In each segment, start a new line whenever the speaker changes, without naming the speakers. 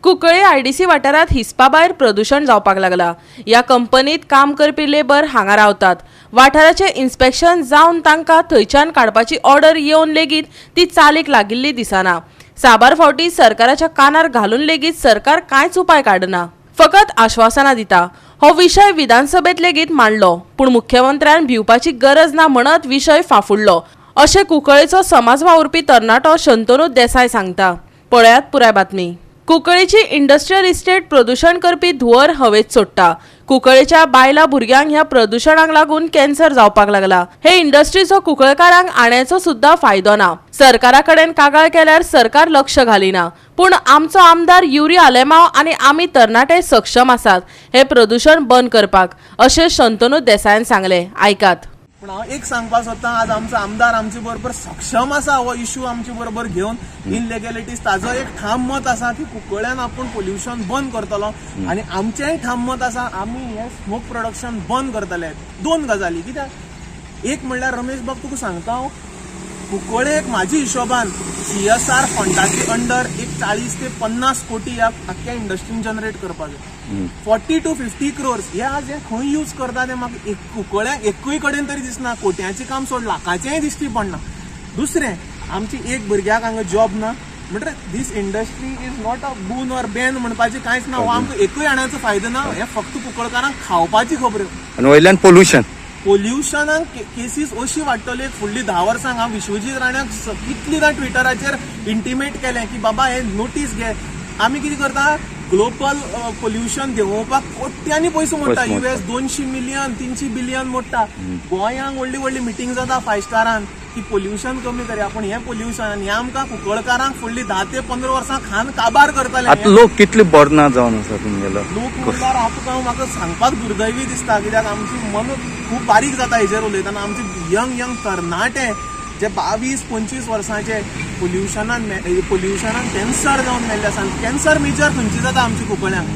Cuncolim IDC वाठारांत हिसपा भायर प्रदूशण जावपाक लागला. ह्या कंपनीत काम करपी लेबर हांगा रावतात. वाठाराचें इन्स्पेक्शन जावन तांकां थंयच्यान काडपाची ऑर्डर येवन लेगीत ती चालीक लागिल्ली दिसना. साबार फावटी सरकाराच्या कानार घालून लेगीत सरकार कांयच उपाय काडना, फकत आश्वासनां दिता. हो विशय विधानसभेत लेगीत मांडलो, पूण मुख्यमंत्र्यान भिवपाची गरज ना म्हणत विशय फाफुडलो, अशें कुंकळेचो समाज वावुरपी तरणाटो शंतनू देसाय सांगता. पळयात पुराय बातमी. कुंकळेची इंडस्ट्रियल इस्टेट प्रदूशण करपी धुंवर हवेत सोडटा. कुंकळेच्या बायलां भुरग्यांक ह्या प्रदूशणाक लागून कॅन्सर जावपाक लागला. हे इंडस्ट्रीचो कुंकळकारांक आण्याचो सुद्दां फायदो ना. सरकारा कडेन कागाळ केल्यार सरकार लक्ष घालिना, पूण आमचो आमदार युरी आलेमाव आनी आमी तरणाटे सक्षम आसात हे प्रदूशण बंद करपाक, अशें शंतनू देसायान सांगलें. आयकात.
पूण हांव एक सांगपाक सोदतां, आज आमचो आमदार आमचे बरोबर सक्षम आसा हो इशू आमचे बरोबर घेवन. इनलिगॅलिटीज, ताजो एक ठाम मत आसा की कुंकळ्यान आपूण पोल्युशन बंद करतलो आनी आमचेंय ठाम मत आसा, आमी हें स्मोक प्रोडक्शन बंद करतले. दोन गजाली कित्याक, एक म्हणल्यार रमेश बाब, तुका सांगता हांव, कुंकळे एक म्हाजी हिशोबान सीएसआर फंडाचे अंडर एक 40 ते 50 कोटी ह्या आख्ख्या इंडस्ट्रीन जनरेट करपाक जाय. 40 टू 50 क्रोर्स हे आज हे खंय यूज करता तें म्हाका एक कुंकळ्याक एकूय कडेन तरी दिसना. कोट्यांचें काम सोड, लाखाचेंय दिश्टी पडना. दुसरें, आमची एक भुरग्याक हांगा जॉब ना. म्हणटर this industry is not a boon or bane म्हणपाचें कांयच ना. हो आमकां एकूय आण्याचो फायदो ना. हे फक्त कुंकळकारांक खावपाची खबऱ्यो.
आनी वयल्यान पोल्युशन.
पोल्युशनाक केसीस अशी वाडटली फुडली 10 वर्सां. हांव विश्वजीत राण्याक कितलीदां ट्विटराचेर इंटिमेट केलें की बाबा, हे नोटीस घे. आमी कितें करता, ग्लोबल पोल्युशन देंवोवपाक कोट्यांनी पयसो मोडटा.
पयशे मोडटा.
युएस 200 मिलियन, 300 बिलियन मोडटा. गोंयांक व्हडली व्हडली मिटींग जाता फायव स्टारान की पोल्युशन कमी करया, पूण हें पोल्युशन आनी हें आमकां कुंकळकारांक फुडली 10 ते 15 वर्सां खान काबार करतले.
आतां लोक कितले बरो ना जावन आसा तुमगेलो.
लोक म्हणल्यार आतां हांव म्हाका सांगपाक दुर्दैवी दिसता, कित्याक आमची मन खूब बारीक जाता हेजेर उलयतना. आमचे यंग यंग तरणाटे जे 22-25 वर्सांचे पोल्युशनान कॅन्सर जावन मेल्ले आसा. कॅन्सर मेजर खंयची जाता आमची कुंकळ्यांक?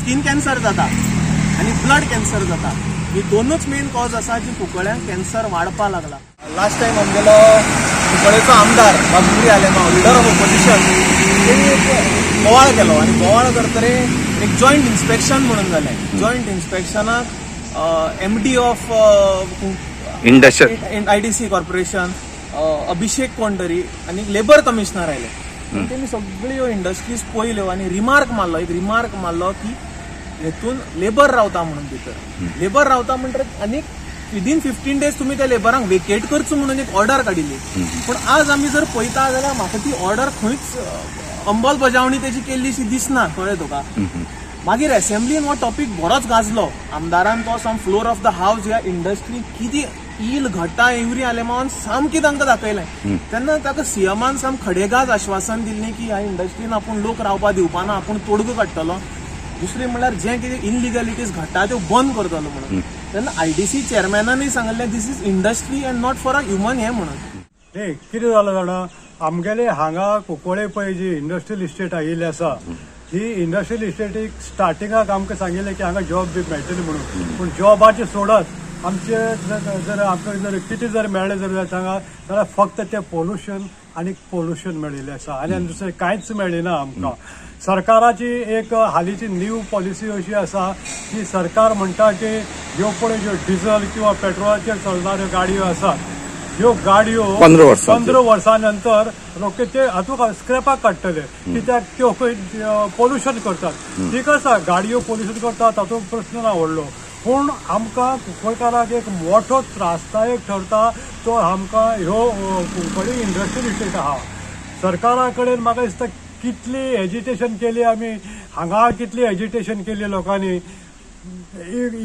स्कीन कॅन्सर जाता आनी ब्लड कॅन्सर जाता. ही दोनूच मेन कॉज आसा जी कुंकळ्यांक कॅन्सर वाडपा लागला. लास्ट टायम आमगेलो कुंकळेचो आमदार बाब Yuri Alemao, leader of opposition, तेणी एक बोवाळ केलो आनी बोवाळ करतरे एक जॉयंट इन्स्पेक्शन म्हणून जालें. जॉयंट इन्स्पेक्शनाक MD of
industrial
IDC corporation Abhishek कोण तरी आनी लेबर कमिशनर आयले आनी तेणी सगळ्यो ह्यो इंडस्ट्रीज पळयल्यो आनी रिमार्क मारलो, एक रिमार्क मारलो की हेतून लेबर रावता म्हणून, भितर लेबर रावता म्हणटकीर आनी विदीन 15 डेज तुमी त्या लेबरांक वेकेट करचो म्हणून एक ऑर्डर काडिल्ली. पूण आज आमी जर पळयता जाल्यार म्हाका ती ऑर्डर खंयच अंमलबजावणी तेजी केल्लीशी दिसना. कळ्ळें तुका? मागीर असेंब्लीन हो टॉपीक बरोच गाजलो. आमदारान तो some floor of the house ह्या इंडस्ट्री कितें इल घडटा युरी आलेमावान सामकें तांकां दाखयलें. तेन्ना ताका सीएमान साम खडेगाज आश्वासन दिल्लें की ह्या इंडस्ट्रीन आपूण लोक रावपा दिवपा ना, आपूण तोडगो काडटलो. दुसरें म्हणल्यार जें कितें इनलिगलिटीज घडटा त्यो बंद करतलो म्हणून. तेन्ना आयडीसी चेअरमॅनानूय सांगलें, this is industry and not for a human हें म्हणून.
न्ही, कितें जालां जाणा, आमगेले हांगा कुंकळे पळय जी इंडस्ट्रियल इस्टेट आयिल्ली आसा, ही इंडस्ट्रियल इस्टेटीक स्टार्टिंगाक आमकां सांगिल्लें की हांगा जॉब बी मेळटली म्हणून. पूण जॉबाचें सोडत, आमचे जर जर आमकां जर कितें जर मेळ्ळें जर जाल्यार हांगा जाल्यार फक्त तें पोल्युशन आनी पोल्युशन मेळिल्लें आसा आनी दुसरें कांयच मेळ्ळें ना आमकां. सरकाराची एक हालींची न्यू पॉलिसी अशी आसा की सरकार म्हणटा की ह्यो पळय ज्यो डिझल किंवा पेट्रोलाचेर चलणाऱ्यो गाडयो आसात, ह्यो गाडयो
15 वर्सांच्यो.
15 वर्सां नंतर रोखडे ते हातूंत स्क्रॅपाक काडटले, कित्याक त्यो खंय पोल्युशन करतात. ठीक आसा, गाडयो पोल्युशन करतात तातूंत प्रश्न ना व्हडलो, पूण आमकां कुंकळकाराक एक मोठो त्रासदायक ठरता तो आमकां ह्यो कुंकळी इंडस्ट्रियल इस्टेट आहा. सरकारा कडेन म्हाका दिसता कितली एजिटेशन केली आमी हांगा, कितली एजिटेशन केली लोकांनी,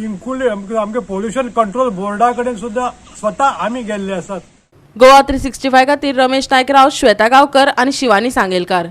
इन्क्लूड आमगे पोल्युशन कंट्रोल बोर्डा कडेन सुद्दां स्वता आमी गेल्ले आसात.
गोवा 365 खातीर रमेश नायक राव, श्वेता गांवकर आनी शिवानी सांगेलकार.